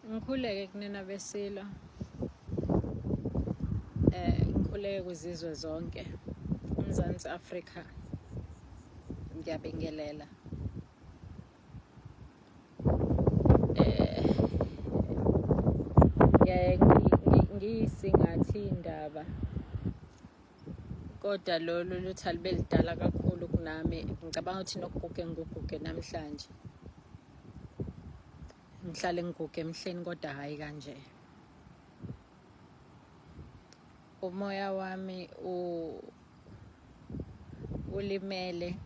Ngikhuleke kunina besilo. Ngikhuleke kwizizwe zonke. UMzansi Afrika ngiyabingelela. Eh ngiyaye ngiyisingathi indaba kodwa lolu luthi alube lidala kakhulu kunami ngicabanga ukuthi nokuguge ngiguge namhlanje ngihlale ngiguge emhleni kodwa hhayi kanje umoya wami u ulimele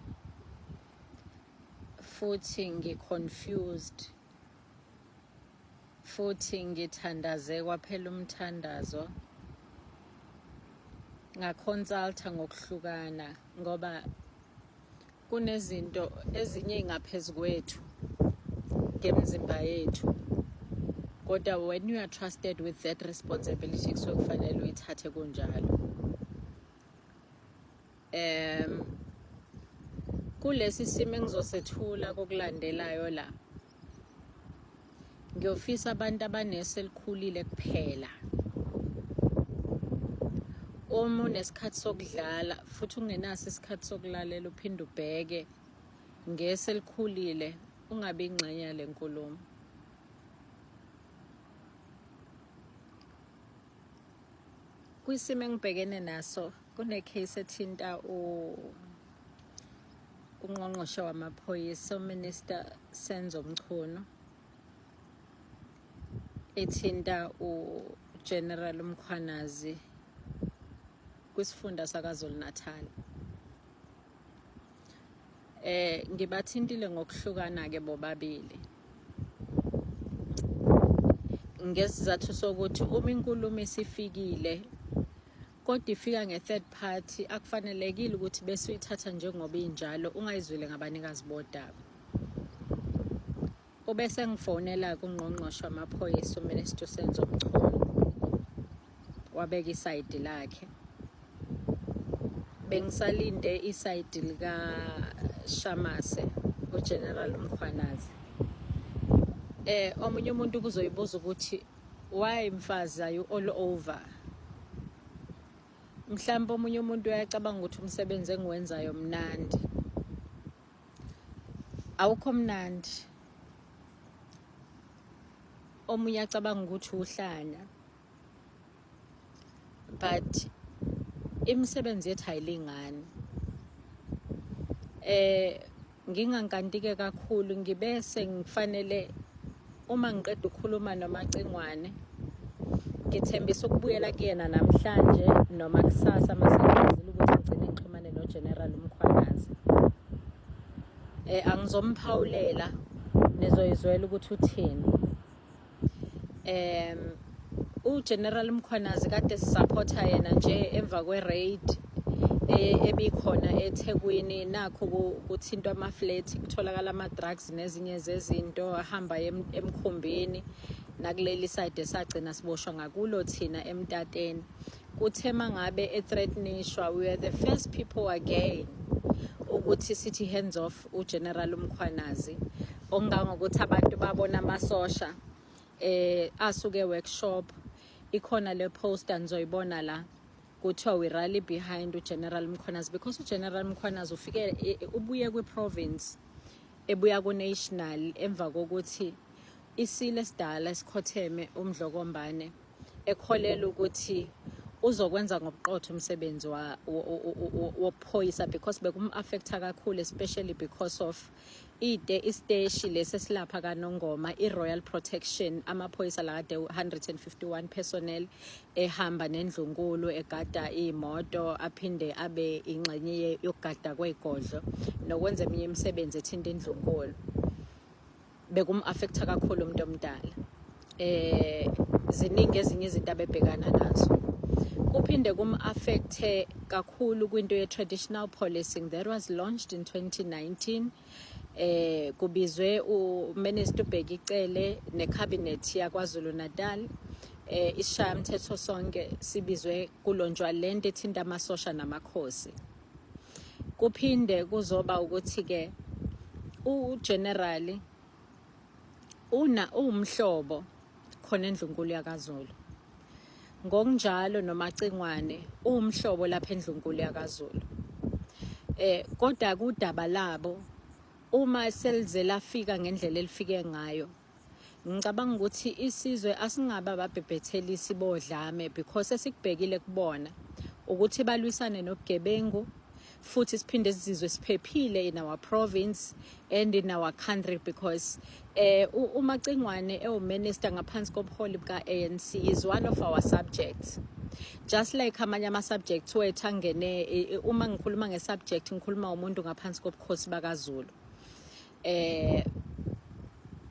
futhi ngi-confused futhi ngithandaze kwaphela umthandazo ngaconsulta ngokuhlukana ngoba kunezinto ezinye ingaphezu kwethu ngemizimba yethu kodwa when you are trusted with that responsibility kusuke kufanele uyithathe kunjalo. Kulesi simo engizosethula kokulandelayo la ngiyofisa abantu abanesi elikhulile kuphela uma unesikhathi sokudlala futhi ungenaso isikhathi sokulalela uphinde ubheke ngesi elikhulile ungabi ingxenye yale nkulumo. Kwisimo engibhekene naso kune-case ethinta ungqongqoshe wamaphoyisa uMinister Senzo Mchunu ethinta uGeneral Mkhwanazi kwisifunda saKwaZulu Natal. Ngibathintile ngokuhlukana ke bobabili ngesizathu sokuthi uma inkulumo isifikile kodwa ifika nge-third party akufanelekile ukuthi bese uyithatha njengoba injalo ungayizwile ngabanikazi bodaba. Ubese ngifonela kungqongqoshe wamaphoyisa uMinister Senzo Mchunu wabeka isayidi lakhe. Bengisalinde isayidi lika Shamase uGeneral Mkhwanazi. Omunye umuntu kuzoyibuza ukuthi why mfazi are you all over? Mhlawumbe omunye umuntu uyacabanga ukuthi umsebenzi engiwenzayo mnandi. Awukho mnandi. Omunye acabanga ukuthi uhlanya. But imisebenzi yethu ayilingani. Ngingankantike kakhulu ngibese ngifanele uma ngiqeda ukukhuluma noMacingwane ngithembisa ukubuyela kuyena namhlanje noma kusasa mase ngikwazile ukuthi ngigcine ngixhumane noGeneral Mkhwanazi. Angizomphawulela nizoyizwela ukuthi uthini. uGeneral Mkhwanazi kade sisupporta yena nje emva kwe-raid ebikhona eThekwini nakho kuthintwa ama-flat kutholakala ama-drugs nezinye zezinto ahamba emkhumbini nakuleli side esagcina siboshwa ngakulo thina emtateni kuthe mangabe ethreatenishwa we are the first people again ukuthi sithi hands off uGeneral Mkhwanazi okungangokuthi abantu babona amasosha asuke workshop ikhona le poster nizoyibona la kuthiwa we rally behind uGeneral Mkhwanazi because uGeneral Mkhwanazi ufike ubuye kwi-province ebuya ku-national emva kokuthi isilo esidala esikhotheme uMdlokombane ekholela ukuthi uzokwenza ngobuqotho umsebenzi wobuphoyisa because bekum-affecta kakhulu especially because of ide isiteshi lesi esilapha kaNongoma i-Royal Protection amaphoyisa la kade 151 personnel ehamba nendlunkulu egada iy'moto aphinde abe ingxenye yokugada kwey'godlo nokwenza eminye imisebenzi ethinta indlunkulu bekum-affecta kakhulu umuntu omdala. Ziningi ezinye izinto abebhekana nazo. Kuphinde kum-affecte kakhulu kwinto ye-traditional policing that was launched in 2019. Kubizwe uMinister uBheki Cele necabinet yaKwaZulu Natal. Isishayamthetho sonke sibizwe kulontshwa lento ethinta amasosha namakhosi. Kuphinde kuzoba ukuthi ke uGeneral una umhlobo Khona endlunkulu yakaZulu. Ngokunjalo noMacingwane uwumhlobo lapha endlunkulu yakaZulu. Kodwa kudaba labo uma selize lafika ngendlela elifike ngayo, ngicabanga ukuthi isizwe asingabe ababhebhethelisi bodlame, because esikubhekile kubona ukuthi balwisane nobugebengu futhi siphinde sizizwe siphephile in our province and in our country, because uMacingwane ewuminister ngaphansi kobuholi buka ANC is one of our subjects, just like amanye ama subjects wethu angene. Uma ngikhuluma nge-subject, ngikhuluma umuntu ngaphansi kobukhosi bakaZulu,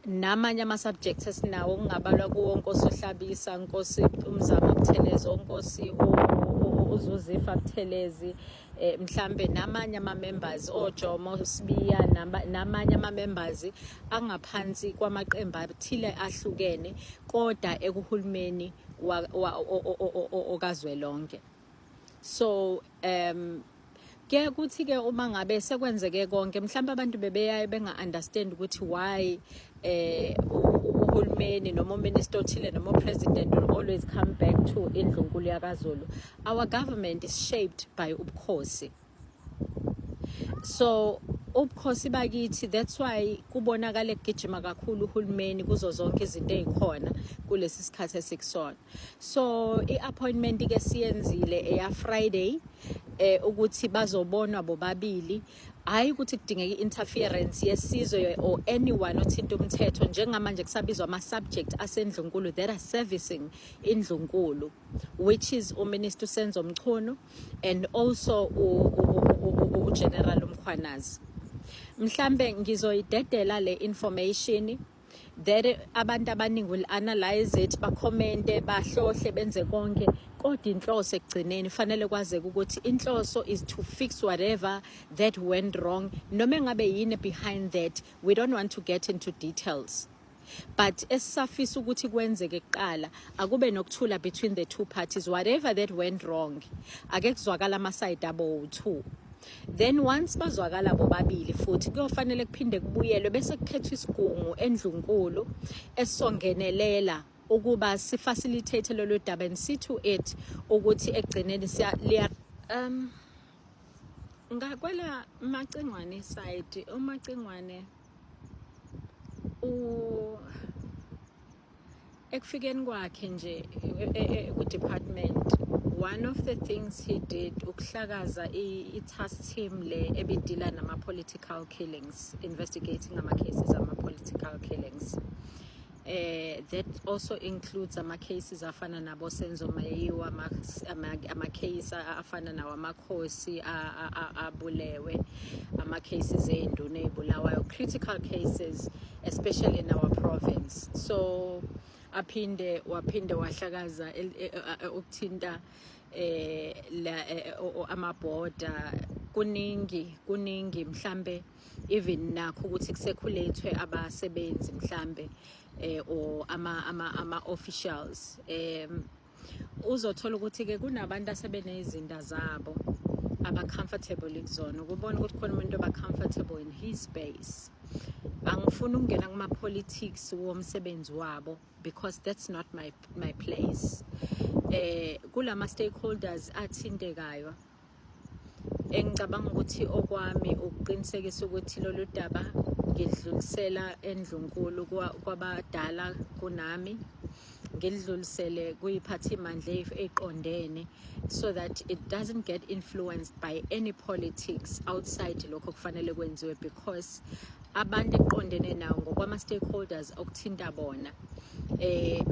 namanye ama subjects esinawo kungabalwa kuwo Nkosi uHlabisa, Nkosi uMzamo Buthelezi, onkosi uZuzifa Buthelezi, mhlambe namanye ama members oJomo Sibiya, namanye ama members angaphansi kwamaqembu athile ahlukene kodwa ekuhulumeni okazwelonke. So kuye kuthi ke uma ngabe sekwenzeke konke, mhlawumbe abantu bebeyaye benga understand ukuthi why uhulumeni noma uminister othile noma upresident will always come back to indlunkulu yakaZulu. Our government is shaped by ubukhosi, so ubukhosi bakithi, that's why kubonakala ekugijima kakhulu uhulumeni kuzo zonke izinto ezikhona kulesi sikhathi esikusona. So i-appointment ke siyenzile eya Friday ukuthi bazobonwa bobabili, hayi ukuthi kudingeka i-interference yesizwe or anyone othinta umthetho. Njengamanje kusabizwa ama-subject asendlunkulu that are servicing indlunkulu, which is uMinister Senzo Mchunu and also uGeneral uMkhwanazi. Mhlambe ngizoyidedela le information that abantu abaningi will analyze it, bacommente, bahlohle, benze konke, kodwa inhloso ekugcineni fanele kwazeke ukuthi inhloso is to fix whatever that went wrong, noma engabe yini behind that. We don't want to get into details, but esisafisa ukuthi kwenzeke kuqala, akube nokuthula between the two parties. Whatever that went wrong, ake kuzwakala ama-side abo two. Then once bazwakala bobabili, futhi kuyofanele kuphinde kubuyelwe bese kukhethwa isigungu endlunkulu esongenelela ukuba sifacilitate lolu daba and see to it ukuthi ekugcineni siya liya ngakwela Macingwane side. UMacingwane ekufikeni kwakhe nje ku-department, one of the things he did ukuhlakaza i-task team le ebidila nama-political killings, investigating ama-cases ama-political killings. That also includes ama cases afana nabo Senzo Meyiwa, ama case afana nawo amakhosi abulewe, ama cases enduna ezibulawayo, critical cases, especially in our province. So aphinde waphinde wahlakaza ukuthinta la amaborder. Kuningi, kuningi, mhlambe even nakho ukuthi kusekhulethwe abasebenzi mhlambe or ama officials. Uzothola ukuthi ke kunabantu asebenezinda zabo aba comfortable kuzona, ukubona ukuthi khona umuntu oba comfortable in his space. Angifuni ukungena kuma politics womsebenzi wabo because that's not my place. Kulama stakeholders athintekayo, engicabanga ukuthi okwami ukuqinisekisa ukuthi lolu daba ngidlulisela endlunkulu, kwabadala kunami, ngidlulisele kuyiphathimandla eqondene so that it doesn't get influenced by any politics outside lokho kufanele kwenziwe, because abantu eqondene nawo ngokwama stakeholders okuthinta bona,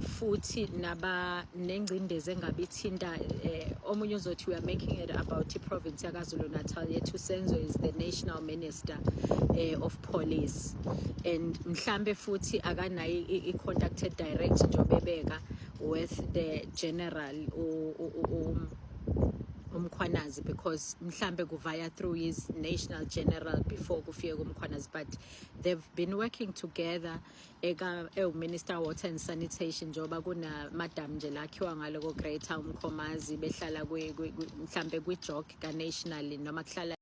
futhi naba nengcindezi engabe ithinta omunye uzothi we are making it about i-province yaKwaZulu Natal, yethu Senzo is the national minister of police and mhlambe futhi akanayo i-contact direct njengoba ebeka with the general uMkhwanazi, because mhlambe kuvaya through his national general before kufike kuMkhwanazi, but they've been working together eka ewu-minister water and sanitation, njengoba kuna madam nje lakhiwa ngalo ko Greater Umkhomazi, behlala mhlambe kwi-jog ka-national noma kuhlala.